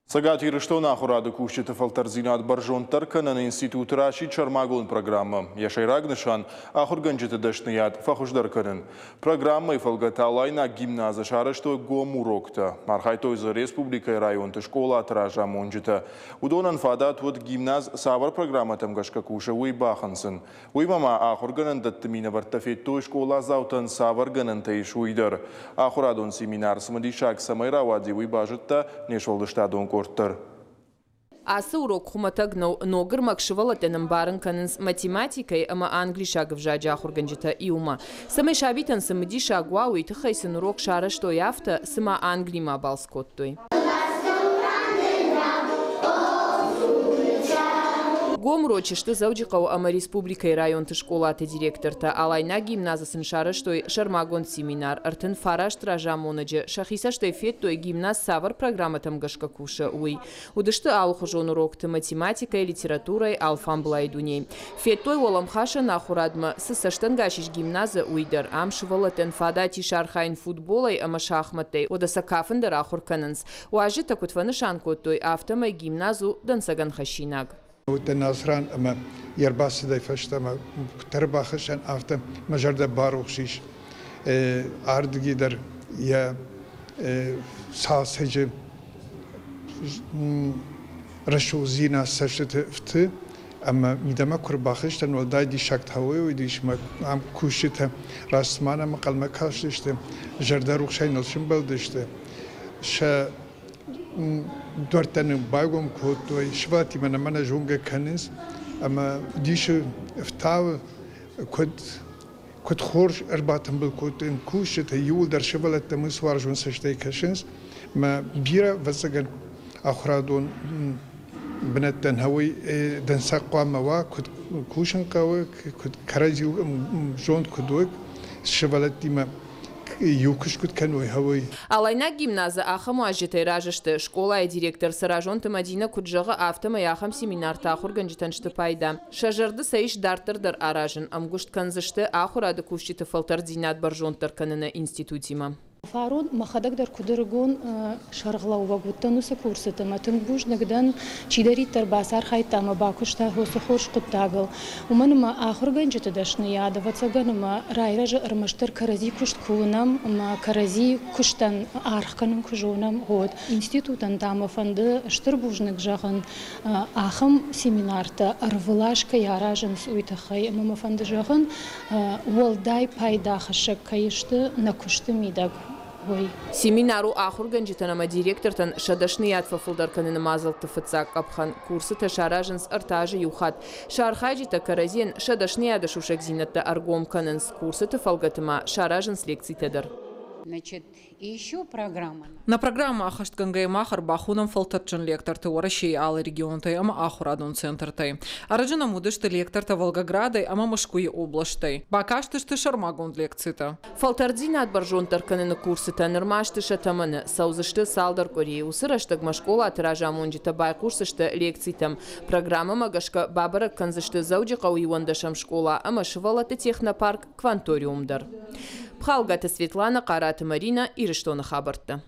Цӕгат Ирыстоны ахуырады кусджыты фӕлтӕрддзинад бӕрзонддӕр кӕныны институт расидт сӕрмагонд программӕ. Йӕ сӕйраг нысан – ахуыргӕнджыты дӕсныйад фӕхуыздӕр кӕнын. Программӕйы фӕлгӕты Алайнаг гимназы сарӕзтой гом уроктӕ. Архайдтой дзы республикӕйы районты скъолаты разамонджытӕ. Уыдонӕн фадат уыд, гимназ цавӕр программӕтӕм гӕсгӕ кусы, уый бахынцын. Уыимӕ ма ахуыргӕнӕндӕтты минӕвӕрттӕ федтой, скъоладзаутӕн цавӕр гӕнӕнтӕ ис, уый дӕр. Ахуырадон семинар цымыдисаг цӕмӕй рауади, уый базыдта не сфӕлдыстадон къорд дӕр. Ацы урок хуымӕтӕг нӕу. Ног ӕрмӕг сывӕллӕттӕн ӕмбарын кӕнынц математикӕйы ӕмӕ англисаг ӕвзаджы ахуыргӕнджытӕ иумӕ. Цӕмӕй сабитӕн цымыдисаг уа, уый тыххӕй сын урок сарӕзтой афтӕ, цыма Англимӕ абалц кодтой. Гом урочы сты Дзӕуджыхъӕуы ӕмӕ республикӕйы районты скъолаты директортӕ. Алайнаг гимназы сын сарӕзтой сӕрмагонд семинар. 39 разамонӕджы сӕхи цӕстӕй федтой, гимназ цавӕр программӕтӕм гӕсгӕ кусы, уый. Уыдысты алыхуызон урокты математикӕйы, литературӕйы, алфамблайы дунейы. Федтой уӕлӕмхасӕн ахуырадмӕ, цы цӕстӕнгас ис гимназы, уый дӕр. Ам сывӕллӕттӕн фадат ис архайын футболӕй ӕмӕ шахмӕттӕй, уӕдӕ сӕ кафын дӕр ахуыр кӕнынц. Уазджытӕ куыд фӕнысан кодтой, афтӕмӕй гимназ у дӕнцӕгӕн хӕссинаг. Уыдтӕн Назран ӕмӕ йе рбацыдӕй фӕстӕмӕ куыддӕр бахызтӕн, афтӕ мӕ зӕрдӕ барухс ис. Ардыги дӕр йӕ цалцӕджы рӕсугъддзинад цӕстыты фты ӕмӕ мидӕмӕ куы рбахызтӕн, уӕлдай диссаг та уый уыдис, мӕ ам кусджытӕ раст цыма нӕм ӕнхъӕлмӕ кастысты, зӕрдӕрухсӕй ныл сымбӕлдысты. Сӕ дуӕрттӕ нын байгом кодтой, сывӕллӕттимӕ нӕ мӕнӕ зонгӕ кӕнынц ӕмӕ дисы ӕфтауы, куыд куыд хорз ӕрбатымбыл кодтой кусджытӕ, иууылдӕр сывӕллӕттӕм уыцы уарзон цӕстӕй кӕсынц. Мӕ бирӕ, ӕвӕццӕгӕн, ахуырадон бынӕттӕн уый дӕнцӕг хъуамӕ уа, куыд кусын хъӕуы, куыд кӕрӕдзи зонд куыд уой, сывӕллӕттимӕ иу куыст куыд кӕной, уый. Алайнаг гимназы ахӕм уазджытӕй разы сты. Скъолайы директор Цӕразонты Мадинӕ куыд зӕгъы, афтӕмӕй ахӕм семинартӕ ахуыргӕнджытӕн сты пайда. Сӕ зӕрды сӕ ис дарддӕр дӕр аразын, ӕмгуыст кӕндзысты ахуырады кусджыты фӕлтӕрддзинад бӕрзонддӕр кӕныны институтимӕ. Фарон мӕхӕдӕг дӕр куыд ӕрыгон сӕргълӕууӕг уыдтӕн уыцы курсыты ӕмӕ тынг бузныг дӕн, чидӕриддӕр бацархайдта ӕмӕ бакуыста уыцы хорз хъуыддагыл. Уымӕн ӕмӕ ахуыргӕнджыты дӕсныйад, ӕвӕццӕгӕн, ӕмӕ райрӕзы ӕрмӕстдӕр кӕрӕдзи куыст куы уынӕм ӕмӕ кӕрӕдзи куыстӕн аргъ кӕнын куы зонӕм, уӕд. Институтӕн та мӕ фӕнды стыр бузныг зӕгъын, ахӕм семинартӕ ӕрвылаз кӕй аразынц, уый тыххӕй. Ӕмӕ мӕ фӕнды зӕгъын, уӕлдай пайдахӕссӕг кӕй сты нӕ куысты мидӕг, уый. Семинар у ахуыргӕнджытӕн ӕмӕ директортӕн сӕ дӕсныйад фӕфылдӕр кӕныны мадзӕлтты фыццаг къӕпхӕн. Курсытӕ саразынц ӕртӕ азы иу хатт. Сӕ архайджытӕ кӕрӕдзийӕн сӕ дӕсныйады сусӕгдзинӕдтӕ ӕргом кӕнынц. Курсыты фӕлгӕты ма саразынц лекцитӕ дӕр. Значит, еще программа. Нӕ программӕ ӕххӕстгӕнгӕйӕ мах ӕрбахонӕм фӕлтӕрдджын лекторты Уӕрӕсейы алы регионтӕй ӕмӕ ахуырадон центртӕй. Ӕрӕджы нӕм уыдысты лектортӕ Волгоградӕй ӕмӕ Мӕскуыйы областӕй. Бакастысты сӕрмагонд лекцитӕ. Фӕлтӕрддзинад бӕрзонддӕр кӕныны курсытӕ нырма сты сӕ тӕмӕны. Цӕудзысты цалдӕр къуырийы. Уыцы рӕстӕгмӕ скъолаты разамонджытӕ байхъусдзысты лекцитӕм. Программӕмӕ гӕсгӕ бабӕрӕг кӕндзысты Дзӕуджыхъӕуы иуӕндӕсӕм скъола ӕмӕ сывӕллӕтты технопарк Кванториум дӕр. Пхалгаты Светлана, Хъараты Маринӕ, Ирыстоны хабӕрттӕ.